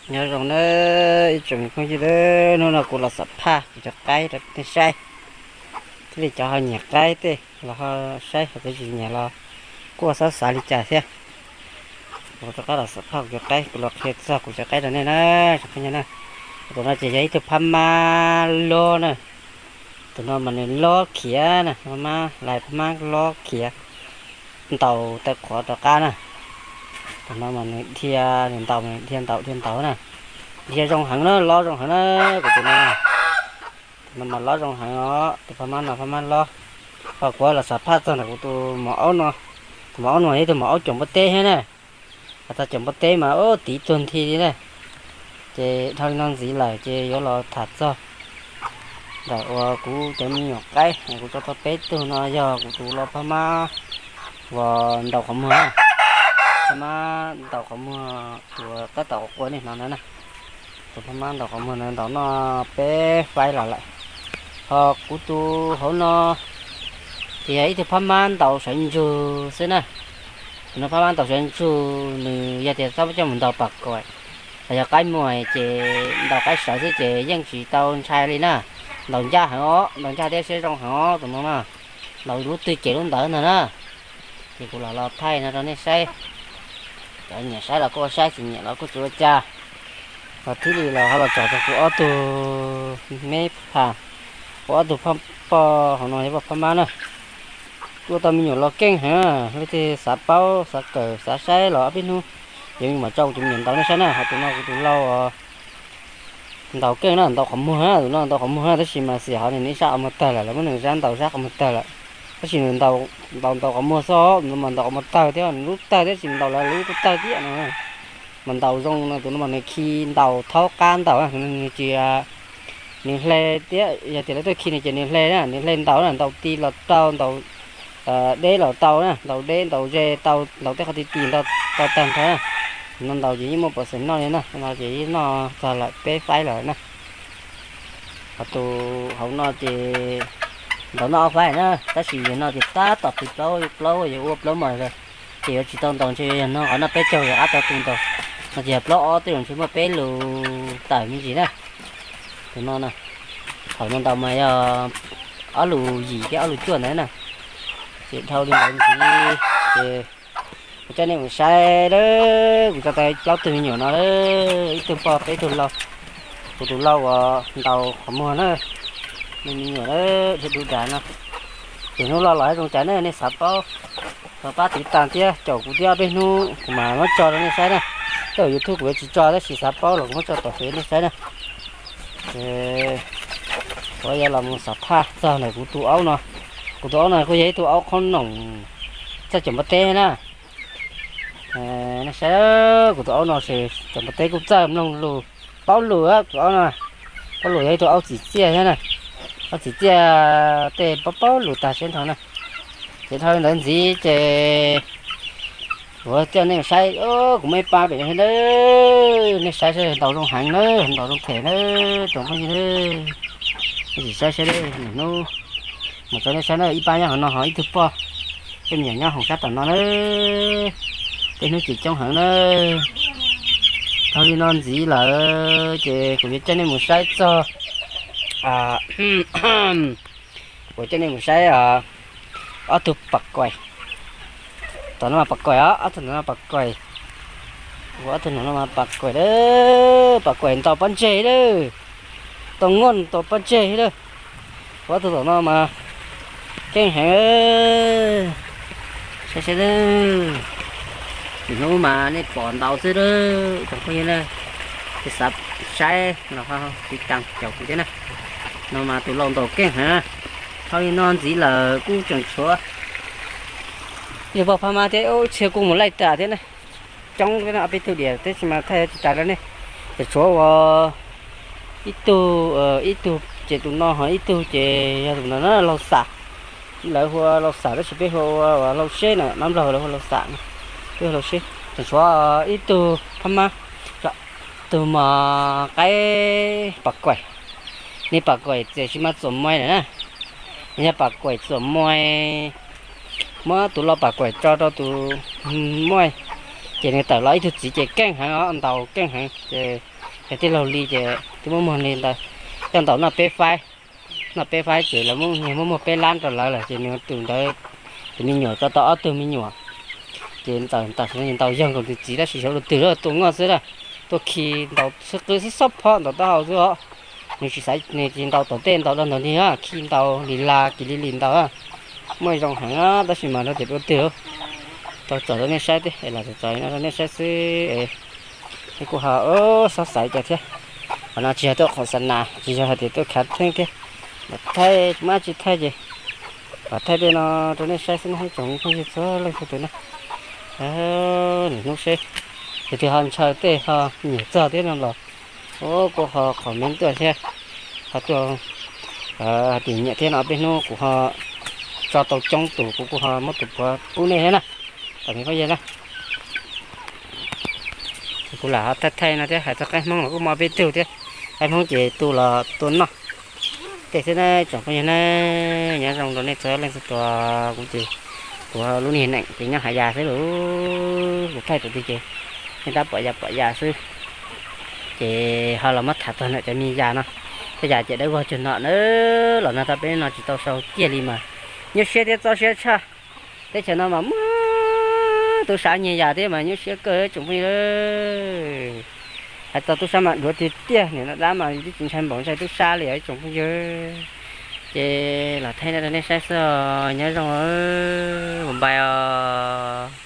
Nyob zoo na ib tsoom phooj ywg, hnub no kuv los xam phaj kuv cov qaib rau nej saib. Thiab li cov ho nyiam qaib tej los ho saib, ho cov tsis nyiam los kuj xav xav li cas thiab. Kuv rov qab los xam phaj kuv cov qaib, kuv los qhia txog kuv cov qaib rau nej na, tsoom phooj ywg na. Tus no ces yog ib tug phab mab lob na. Tus no mas nws lob khiav na, phab mab lais phab mab lob khiav, ntaus taw qhuav rov qab na. Tus no mas nws dhia, nws ntaus mas nws dhia ntaus dhia ntaus na. Dhia zoo heev na, lob zoo heev na, kuv tus no. Tus no mas lob zoo heev os, tus phab mab no phab mab lob. Ho kuv los xam phaj txog ntawm kuv tus maum aub no, tus maum aub no yog ib tug maum aub caum npua teb thiab na. Hais txog caum npua teb mas ub tiv tuag nthi li na. Ces dhau li no ntxiv lawm ces yuav los tham txog ntawm uas kuv cov me nyuam qaib kuv tso tau peb tug no yog kuv tus los phab mab uas ntaus qhov muag, phab mab ntaus qhov muag, tus tab tom qua nej hnov ntawd na. Tus phab mab ntaus qhov muag ntawd ntaus noj peb faib los lawm. Ho kuv tus hauv no ces yog ib tug phab mab ntaus sawv ntsug xwb na. Tus no phab mab ntaus sawv ntsug, nws yog tias txhob coj mus ntaus pas kaim los yog qaib muag ces ntaus qaib sawv xwb ces yeej tsis tau ntshai li na. Ntaus ncaj heev os, ntaus ncaj thiab siab zoo heev os tus no na. Ntaus lub twg ces lub ntawd ntag na. Ces kuv los los thaij no rau nej saib. Cov nyiam saib los kuj ua saib, tsis nyiam los kuj tsis ua cas. Ho thiaj li los ho los tsom rau kuv ob tug me phaj, kuv ob tug poj hauv no yog poj phab mab na. Kuj ua tau me nyuam los keej heev, leej twg xav paub xav kawm xav saib los ob peb hnub yuav mam tso kuv tus me nyuam ntaus nej saib na. Ho tus no kuv tus lau ntaus keej na, ntaus qhov muag na, tus no ntaus qhov muag na, tab sis mas xim hov nws ib sab qhov muag tawg lawm, lawv muab nws sab ntaus sab qhov muag tawg lawm. Tab sis nws ntaus ntaus qhov muag xwb, nws mas ntaus qhov muag tawg thiab, nws lub tawg thiab tsis ntaus lawv lub tawg thiab no. Mas ntaus zoo no, tus no mas nws khi ntaus thaub qab ntaus, nws tsis, nws hle thiab, yog tias lawv tuaj khi nws ces nws hle na, nws hle ntaus na, ntaus ti los tau, ntaus deb los tau na, ntaus deb ntaus ze tau, ntaus tej qhov ti ti ntaus tau tag nrho na. No ntaus ces yeej muaj pov xeem noj li na, no ces yeej noj txog lawm peb faib lawm na. Ho tus hauv no ces ntaus noj ob faib na, tab sis yog no ces tab tom tiv plaub, plaub yuav ua plaub mos lawm, ces yuav tsis tau ntaus, ntshe yog no qhov no peb caug yog qab tau tus ntaus. No ces yog plaub ob twb los ntshe muaj peb lus tawm me ntsis na. Tus no na, thaum no ntaus mas yog ob lus yim thiab ob lus cuaj ntawd na. Ces dhau li ntawd ntxiv ces kuv coj nej mus saib lawm, kuv tso tau plaub tug me nyuam no lawm, ib tug poj peb tug lau. Kuv tus lau uas ntaus qhov muag na, me me nyuam lawm thiab dub dav no. Ces hnub no los zoo cas ne, nej xav paub los pab tiv tas thiab caum kuv thiab, ob peb hnub kuv mam muab tso rau nej saib na. Tej zaum YouTube kuv yuav tsis tso tab sis xav paub los kuv muab tso tom fev nej saib na. Kuv yuav los mus xam phaj txog ntawm kuv tus aub no. Kuv tus aub no kuj yog ib tug aub qhob noom txawj caum npua teb na. Nej saib, kuv tus aub no ces caum npua teb kuj txawj mloog lus, paub lus, kuv tus aub no paub lus, yog ib tug aub txim txiaj thiab na. Aub txim txiaj tej paub paub lus tag siab nrho na. Ces dhau li ntawd ntxiv ces kuv coj nej saib, kuv muaj ib pab pem no thiab, nej saib saib ntaus zoo heev na, ntaus zoo them na, tsoom phooj ywg na. Nej sim saib saib, hnub mam tso nej saib na, ib pab nyob hauv no ho ib tug poj, tej me nyuam nyob hauv sab tom no na. Tej hnub ces coob heev na. Dhau li no ntxiv lawm ces kuv yuav coj nej mus saib txog, kuv coj nej mus saib ob tug pas kaim. Tom no mas pas kaim os, ob tug tom no pas kaim. Ua ob tug no mas pas kaim lawm, pas kaim ntaus pob ntseg lawm, tau nkuaj ntaus pob ntseg lawm. Ua ob tug tom no mas keej heev. Saib saib, hnub mas nej pom ntaus xwb lawm tsoom phooj ywg na. Ces xav saib los ho tiv tas caum kuv thiab na. No mas tus lau ntaus keej heev. Dhau li no ntxiv lawm kuj tseem tshuav ib poj phab mab thiab, ub txhia kuj mus laij tas thiab na. Coob thiab no, ob peb tug diam tab sis mas thaij tsis tas rau nej. Ces tshuav ua ib tug, ib tug ces tus no ho ib tug ces yog tus no na, lau xam. Lawv hu ua lau xam tab sis peb hu ua lau seb na, mab nplog lawv hu lau xam, peb hu lau seb. Tseem tshuav ib tug phab mab, tus mas qaib pas kaim. Nws pas kaim tiam sis mas txuam muai lawm na. Nws yog pas kaim txuam muai, muab tus lau pas kaim tso rau tus muaj, ces nws tawm los ib tug txiv ces keej heev os, ntaus keej heev ces Ces tij laug Lis ces twb muaj muag li ntawd, coj ntaus noj peb faib, noj peb faib ces lawv muab, muab muag peb lab rau lawv lawm ces nws tus ntawd, tus me nyuam tso tau ob tug me nyuam. Ces Ntxawm tam sim no ntaus yawg nkaus tus txiv tab sis xyov tus twg lawm tua noj xwb na, tuaj khi ntaus xwb qw xwb xob phob ntaus taub hau xwb os. Nws tsis xaiv, nws tsis ntaus tom tej, ntaus dog ntaus dig, khi ntaus li las kiv li li ntaus. Muaj zoo heev tab sis mas rau tias tua twg, tau tsom rau nej saib thiab es los txog no rau nej saib xwb. Es kuv ho xob xaiv cas thiab. Qhov no tsis yog tuaj qhov xa nas, tsis yog hais tias tuaj khav theeb thiab, thaij tsis muaj dab tsi thaij ces kom thaij tej no rau nej saib xwb na ib tsoom phooj ywg txhua leej txhua tus na. Nim hnub seb tus twg ho ntshaw tej ho nyiam txog thiab no los kuj ho comment tuaj thiab, ho tuaj hais tias nyiam thiab no, peb hnub kuv ho tso tau coob tus kuv kuj ho muab tus puav pub nej thiab na. Tam me phooj ywg na, kuv lam ho thaij thaij no thiab, hais txog qaib Hmoob los kuj muaj peb tug thiab, qaib Hmoob ces tu los tua noj tej xwb na tsoom phooj ywg na. Nyob zoo rau nej txhua leej txhua tus, kuv ces kuv lub niag neej ces nyob hauv yas xwb lauj, kuv thaij tus twg ces nej tab pom yas pom yas xwb. Ces ho los muab tham txog ntawm cov me yas no, tej yas ces dawb vog cuag no na, los nag tau peb no tsis tau sau kiag li mas nyuaj siab thiab txob siab tshaj. Teb chaws no mas muaj tub sab nyiag yas thiab mas nyuaj siab kawg tsoom phooj ywg. Hais txog tub sab mas dhuav tiag tiag, niam no dab mas twb tsis ntshai npaum ntshai tub sab li os tsoom phooj ywg. Ces los thaij no rau nej saib xwb os, nyob zoo, bye bye os.